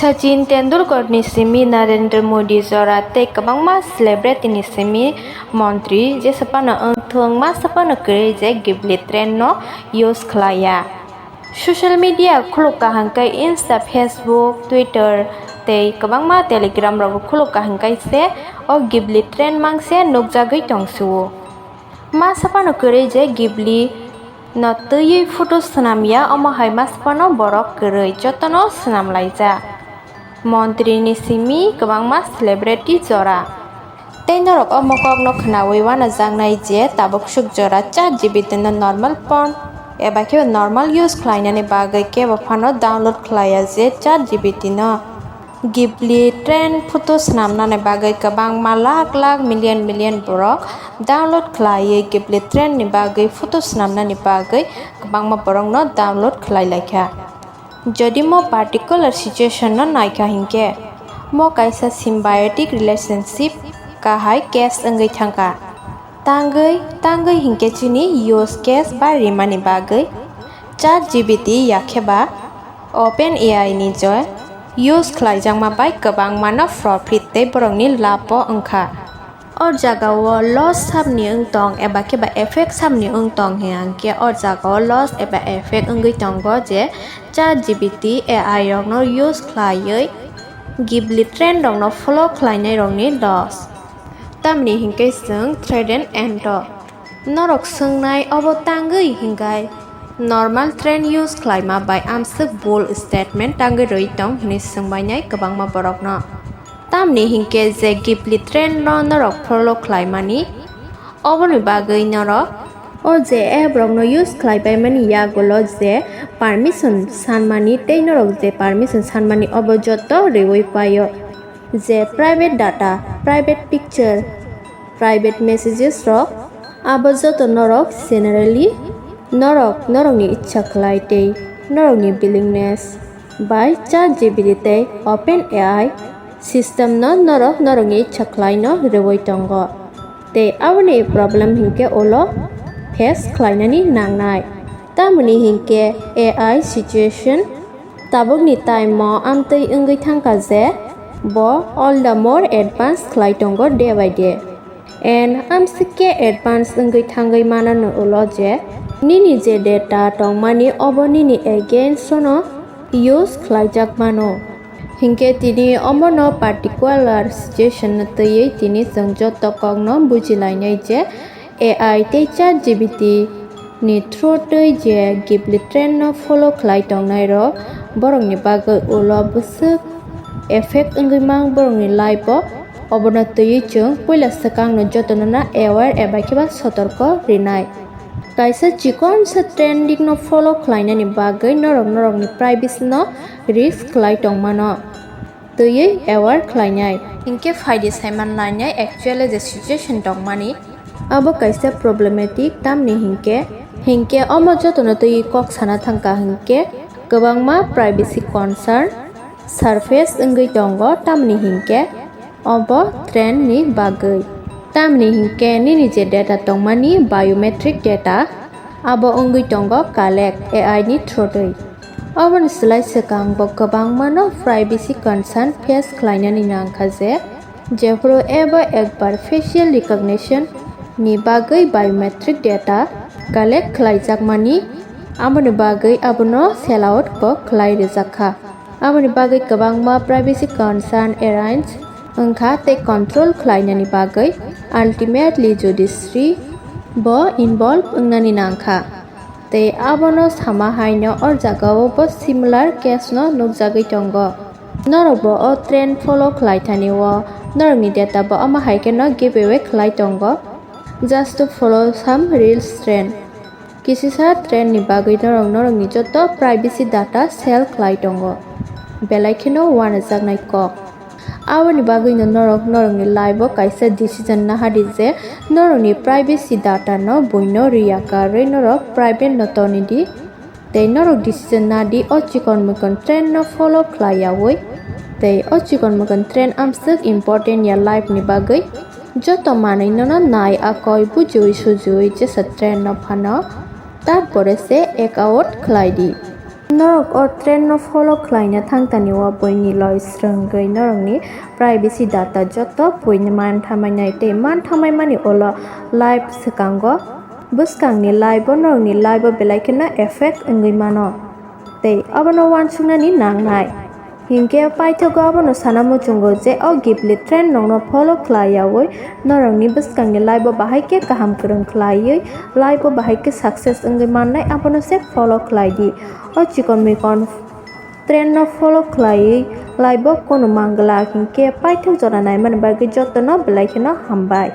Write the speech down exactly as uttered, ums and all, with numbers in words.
Sachin Tendulkar ni simi Narendra Modi jora tei kwbangma celebrity ni simi montri jesa phano wngthung masa phano kwrwi je Ghibli train no use khlaiya. Social media khuluk kaham khe Insta, Facebook, Twitter tei kwbangma Telegram rogo khuluk kaham khe se o Ghibli train mangse nukjagwi tongsuo. Masa phano kwrwi je Ghibli no twiwi photo swnamya, omo hai masa phano borok kwrwi jotono swnamlaijak. Montri ni simi kwbangma celebrity jora. Tei norok o mokokno khwnawi uanajaknai je tabuk swk jora chat G P T no normal phone eba khe normal use khlainani bagwi kebo phano download khlaiya je chat G P T no. Ghibli train photo swnamnani bagwi kwbangma lakh lakh million million borok download khlaiwi Ghibli train ni bagwi photo swnamnani bagwi kwbangma borokno download khlai laikha. Jodi mo particular situation no naikha hinkhe, mo kaisa symbiotic relationship kahai case wngwi thangkha. Tangwi, tangwi hinkhe chini use case ba rimani bagwi chat G P T yakhe ba Open A I ni je use khlaijakma bai kwbangmano profit tei borokni labh bo wngkha. O jagao loss samni wng tong eba khe ba effect samni wng tong hinkhe o jagao loss eba effect wngwi tongo je chat G P T A I rokno use khlaiwi Ghibli train rokno follow khlainai rokni loss. Tamni hinkhe chwng threaten ento. Norok swngnai obo tangwi hinkhai normal train use khlaima bai amswk bold statement tangwi rwi tong hwnwi swngbainai kwbangma borokno. Tamni hinkhe je Ghibli train no norok follow khlaimani oboni bagwi norok o je app rokno use khlaipaimani yagulo je permission sanmani tei norok je permission sanmani obo joto riwi paio. Je private data, private picture, private messages rok, abo joto norok generally norok norokni ichha khlai tei norokni willingness bai chat G P T tei Open A I system no norok norokni ichha khlai no rwwi tongo. Tei aboni problem hinkhe ulo face khlainani nangnai. Tamoni hinkhe A I situation tabukni time o amtwi wngwi thangkha je bo all the more advance khlai tongo day by day. And amswk khe advance wngwi thangwi mano ulo je nini je data tongmani obo nini against o no use khlaijak mano. Hinkhe tini omono particular situation no twiwi tini chwng joto kokno bujilainai je A I tei chat G P T ni through twi je Ghibli train no follow khlai tongnai rok borokni bagwi ulo bwswk effect wngwi mang borokni life o. Obono twiwi chwng puila swkang no jotono no aware eba khe ba sotorko rinai. Kaisa chikonsa trending no follow khlainani bagwi norok norokni privacy no risk khlai tongmano twiwi aware khlainai. Hinkhe phaidi saiman lainai actually je situation tongmani abo kaisa problematic tamni hinkhe, hinkhe omo jotono twiwi kok sana thangkha hinkhe kwbangma privacy concern surface wngwi tongo tamni hinkhe obo trend ni bagwi. Tamni hinkhe nini je data tongmani biometric data abo wngwi tongo collect A I ni through twi. Oboni slai swkang bo kwbangmano privacy concern face khlainani nangkha je, jephuru ebo ekbar facial recognition ni bagwi biometric data collect khlaijakmani, aboni bagwi abono sell out bo khlai rijakkha. Aboni bagwi kwbangma privacy concern arise wngkha tei control khlainani bagwi ultimately judiciary bo involve wngnani nangkha. Tei abono sama haino o jagao bo similar case no nukjagwi tongo. Norok bo o trend follow khlai thani o norokni data bo omo hai kheno giveaway khlai tongo. Just to follow some reels trend. Kisisa trend ni bagwi norok norokni joto privacy data sell khlai tongo. Belai kheno uanajaknai kok. Aboni bagwino norok norokni life o kaisa decision naha di je norokni privacy data no buino riya karwi norok private no toni di. Tei norok decision na di o chikon mikon trend no follow khlai yawi. Tei o chikon mikon trend amswk important ya life ni bagwi. Joto manwi no no nai akoi bujiwi sujiwi jesa trend no phano tarpore se act out khlai di. Norok o trend no follow khlaina thangtani o buini loi srwngwi norokni privacy data joto buini man thamai nai tei man thamai mani ulo live swkango bwskangni live o norokni live o belai kheno effect wngwi mano tei abono uansuknani nangnai. Hinkhe paithago abono sana muchungo je o Ghibli trend nokno follow khlaiyaui norokni bwskangni live o bahai khe kaham kwrwng khlaiwi live o bahai khe success wngwi mannai abono se follow khlai di. O chikon mikon trend no follow khlaiwi live o kunu manglak hinkhe paithak jora naimani bagwi jotono belai kheno hambai.